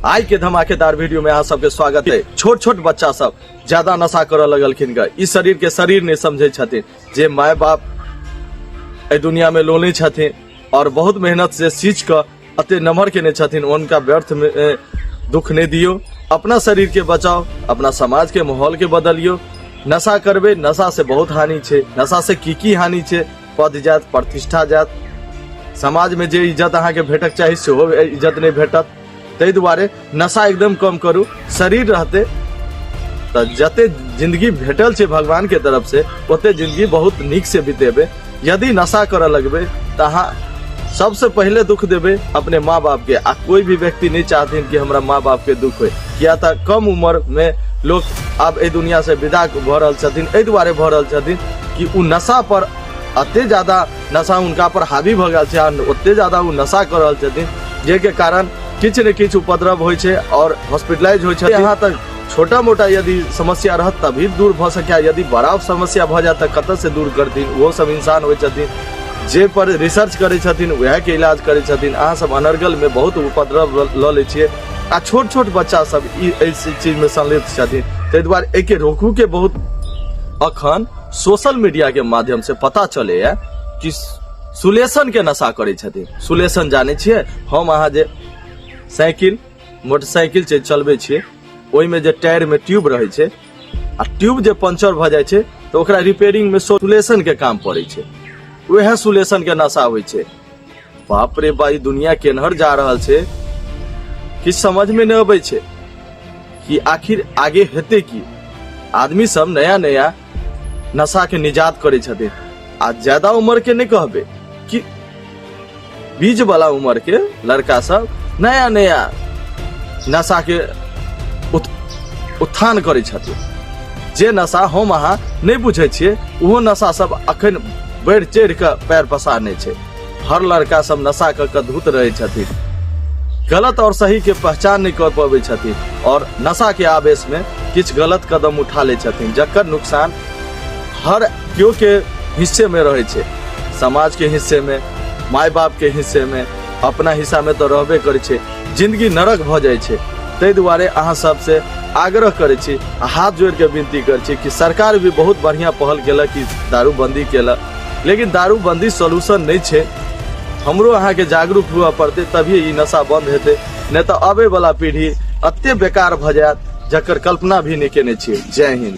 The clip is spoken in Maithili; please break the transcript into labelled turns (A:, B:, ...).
A: आइ के धमाकेदार वीडियो में अहाँ सबके स्वागत है। छोट छोट बच्चा सब ज्यादा नशा करऽ लगलखिन ग, ई शरीर के शरीर नहीं समझे छथिन। जे माय बाप एहि दुनिया में लोने छथिन और बहुत मेहनत से सींच कऽ अते नमहर केने छथिन, उनका व्यर्थ में दुख नहीं दियो। अपना शरीर के बचाओ, अपना समाज के माहौल के बदलियो। नशा करबे, नशा से बहुत हानि छे। नशा से की की हानि छे? पद जात, प्रतिष्ठा जात, समाज में जे इज्जत अहाँ के भेटक चाही सेहो इज्जत नहीं भेटत। ताहि दुआरे नशा एकदम कम करू। शरीर रहते तऽ जते जिंदगी भेटल छै भगवान के तरफ से, ओते जिंदगी बहुत नीक से बितेबे। यदि नशा करऽ लगबे तऽ अहाँ सबसे पहिले दुख देबे अपने माँ बाप के। आ कोई भी व्यक्ति नहीं चाहथिन कि हमरा माँ बाप के दुख होय, किया तऽ कम उम्र में लोग आब एहि दुनिया से विदा भऽ रहल छथिन। एहि दुआरे भऽ रहल छथिन कि ओ नशा पर एते ज्यादा नशा हुनका पर हावी भऽ गेल छै आ ओते ज्यादा ओ नशा कऽ रहल छथिन, जाहिके कारण किछु ने किछु उपद्रव होइ छै और हॉस्पिटलाइज होइ छै। यहाँ तक छोटा मोटा यदि समस्या रहत तभी दूर भऽ सकैए, यदि बड़ा समस्या भऽ जायत तऽ कतऽ से दूर करथिन? ओहो सब इंसान होइ छथिन, जे पर रिसर्च करै छथिन वएहके इलाज करै छथिन। अहाँ सब अनर्गलमे बहुत उपद्रव लऽ लै छियै आ छोट छोट बच्चा सब ई एहि चीजमे संलिप्त छथिन। ताहि दुआरे एहिके रोकूके बहुत अखन सोशल मीडिया के माध्यम से पता चलैया कि सुलेशन के नशा करै छथिन। सुलेशन जानै छियै? हम अहाँ जे साइकिल मोटरसाइकिल जे चलबै छियै, ओहिमे जे टायर में ट्यूब रहै छै आ ट्यूब जे पंचर भऽ जाइ छै तऽ ओकरा रिपेयरिंग में सुलेशन के काम पड़ै छै। वएह सुलेशन के नशा होइ छै। बाप रे बा, ई दुनिया केन्हर जा रहल छै, किछु समझ में नहि अबै छै कि आखिर आगे हेतै की। आदमी सब नया नया नशा के निजात करै छथिन। आ ज्यादा उम्र के नहि कहबै कि बीच वाला उम्र के लड़का सब नया नया नशा के उत्थान करै छथिन। जे नशा हम अहाँ नहि बुझै छियै, ओहो नशा सब अखन बढ़ि चढ़ि कऽ पैर पसारने छै। हर लड़का सब नशा कऽ कऽ धूत रहै छथिन, गलत और सही के पहचान नहि कऽ पबै छथिन और नशा के आवेश में किछु गलत कदम उठा लै छथिन, जकर नुकसान हर केओ के हिस्से में रहै छै। समाज के हिस्से में, माय बाप के हिस्से में, अपना हिस्सा में तऽ रहबे करै छै। जिंदगी नरक भऽ जाइ छै। ताहि दुआरे अहाँ सबसे आग्रह करै छी आ हाथ जोड़ि के विनती करै छी कि सरकार भी बहुत बढ़िया पहल केलक कि दारूबंदी केलक, लेकिन दारूबंदी सॉल्यूशन नहि छै। हमरो अहाँके जागरूक हुअ पड़तै, तभिए ई नशा बंद हेतै, नहि तऽ अबै वाला पीढ़ी एते बेकार भऽ जायत जकर कल्पना भी नहि केने छियै। जय हिंद।